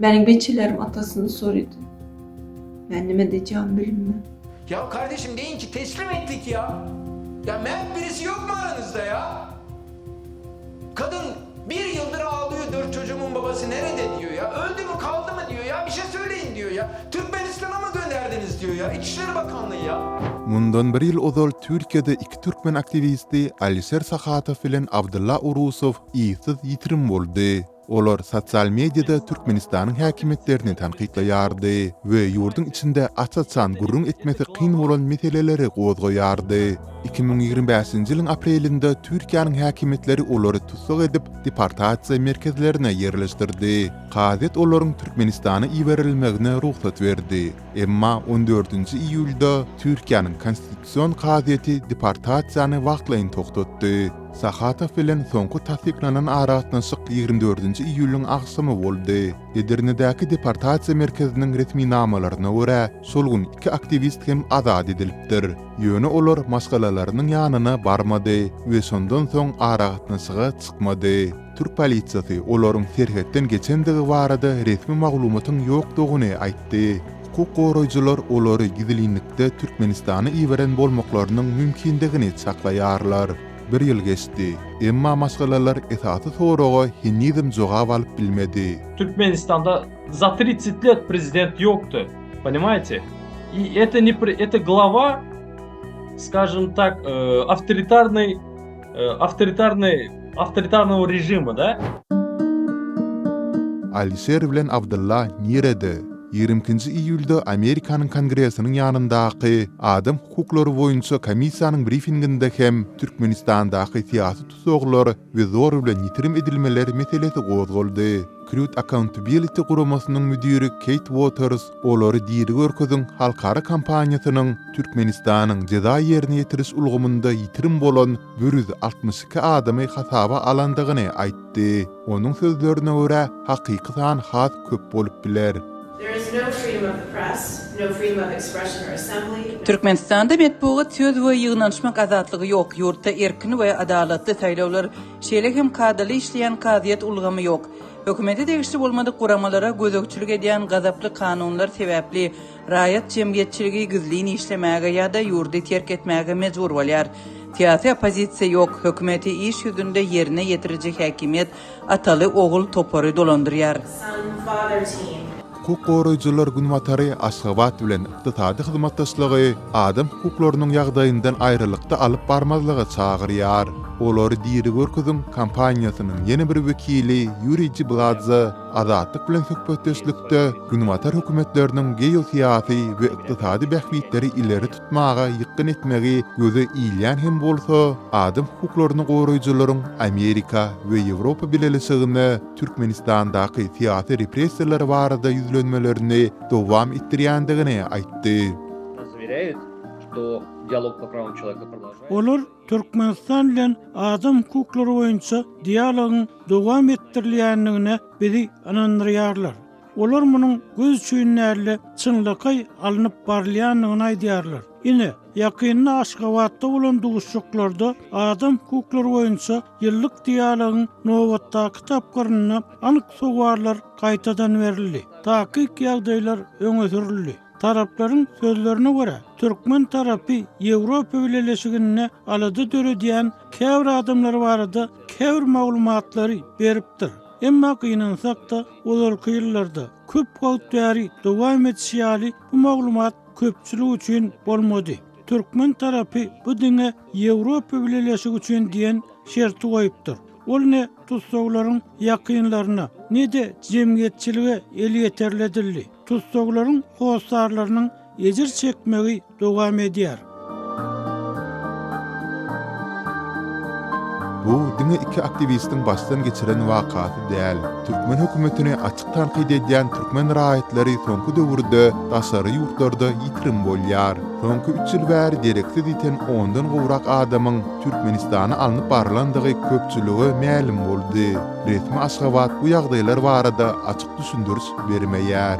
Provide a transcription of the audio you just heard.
Meniň beçelerim atasyny sorydy. Men nime dejagym bilinmän. Ya kardeşim deyin ki teslim ettik ya. Ya mert birisi yok mu aranızda ya? Kadın bir yıldır ağlıyor dört çocuğumun babası nerede diyor ya. Öldü mü kaldı mı diyor ya. Bir şey söyleyin diyor ya. Türkmenistan'a mı gönderdiniz diyor ya. İçişleri Bakanlığı ya. Mundan bir ýyl ozal Türkiýede iki türkmen aktiwisti Alişer Sahatow bilen Abdylla Urusow yzsyz ýitirim boldy. Olar sosial mediada Türkmenistanyň häkimiýetlerini tankytlaýardy we ýurduň içinde aç-açan gürrüň etmesi kyn bolan meseleleri gozgaýardy. 2025-nji ýylyň aprelinde Türkiýäniň häkimiýetleri olary tussag edip, deportasiýa merkezlerine ýerleşdirdi. Kazyýet olaryň Türkmenistana iberilmegine rugsat berdi. Emma on dördünji iýulda Türkiýäniň Konstitusion kazyýeti deportasiýany wagtlaýyn togtatdy. Sahatow bilen soňky tassyklanan aragatnaşyk 24-nji iýulyň agşamy boldy. Edirnedäki deportasiýa merkeziniň resminamalaryna görä, şol gün iki aktiwist hem azat edilipdir. Ýöne olar maşgalalarynyň ýanyna barmady we şondan soň aragatnaşyga çykmady. Türk polisiýasy olaryň serhetden geçendigi barada resmi maglumatyň ýokdugyny aýtdy. Hukuk goraýjylar olary gizlinlikde Türkmenistana iberen bolmaklarynyň mümkindigini çaklaýarlar. Bir ýyl geçdi, emma maşgalalar esasy soraga henizem jogap alyp bilmedi. Türkmenistanda za 30 let prezident ýokdy, ponimaýte? I eto ne eto glava, skažem tak, awtoritarnyý awtoritarnyý awtoritarnogo režima, da? Alişer bilen Abdylla nirede? 22-nji iýulda Amerikanyň Kongresiniň ýanyndaky Adam hukuklary boýunça komissiýanyň brifinginde hem Türkmenistandaky syýasy tussaglar we zor bilen ýitirim edilmeler meselesi gozgaldy. Truth Accountability guramasynyň müdiri Keýt Uoters Olary diri görkeziň halkara kampaniýasynyň Türkmenistanyň jeza ýerine ýetiriş ulgamynda ýitirim bolan 162 adamy hasaba alandygyny aýtdy. Onuň sözlerine görä, hakyky san has köp bolup biler. Türkmenistanda metbugat, söz we ýygnanyşmak azatlygy ýok, ýurtda erkin we adalatly saýlawlar, şeýle hem kadaly işleýän kazyýet ulgamy ýok. Hökümete degişli bolmadyk guramalara gözegçilik edýän gazaply kanunlar sebäpli raýat jemgyýetçiligi gizlin işlemäge ýa-da ýurdy terk etmäge mejbur bolýar. Syýasy oppozisiýa ýok, hökümeti iş ýüzünde ýerine ýetiriji häkimiýet ataly-ogul topary dolandyrýar. Hukuk goraýjylar Günbatary Aşgabat bilen ykdysady hyzmatdaşlygy adam hukuklarynyň ýagdaýyndan aýralykda alyp barmazlyga çagyrýar. Olary diri görkeziň kampaniýasynyň ýene bir wekili Ýuriý Jibladze Azatlyk bilen söhbetdeşlikde Günbatar hökümetleriniň geosyýasy we ykdysady bähbitleri ileri tutmaga ýykgyn etmegi göze ilýän hem bolsa, adam hukuklaryny goraýjylaryň Amerika we Ýewropa Bileleşigine Türkmenistandaky syýasy repressiýalar barada ýüzlenmelerini dowam etdirýändigini aýtdy. Olar Türkmenistan bilen adam hukuklary boýunça dialogyň dowam etdirilýändigine bizi ynandyrýarlar. Olar munuň göz üçin däl-de, çynlakaý alnyp barylýandygyny aýdýarlar. Ine, ýakynda Aşgabatda bolan duşuşyklarda adam hukuklary boýunça ýyllyk dialogyň nobatdaky tapgyrynda anyk sowallar gaýtadan berildi, takyk ýagdaýlar öňe sürüldi. Taraplaryň sözlerine görä, türkmen tarapy Ýewropa Bileleşiginde alada döredýän käbir adamlar barada käbir maglumatlary beripdir. Emma gynansak-da, ozalky ýyllarda köp wagt bäri dowam edişi ýaly bu maglumat köpçülik üçin bolmady. Türkmen tarapy bu diňe Ýewropa Bileleşigi üçin diýen şerti goýupdyr. Ol ne tussaglaryň ýakynlaryna, ne-de jemgyýetçilige elýeterli edildi. Tussaglaryň hossarlarynyň ejir çekmegi dowam edýär. Bu diňe iki aktiwistiň başdan geçiren wakasy däl. Türkmen hökümetini açyk tankyt edýän türkmen raýatlary soňky döwürde daşary ýurtlarda ýitirim bolýar. Soňky üç ýyl bäri dereksiz ýiten ondan gowrak adamyň Türkmenistana alnyp barlandygy köpçülige mälim boldy. Resmi Aşgabat bu ýagdaýlar barada açyk düşündiriş bermeýär.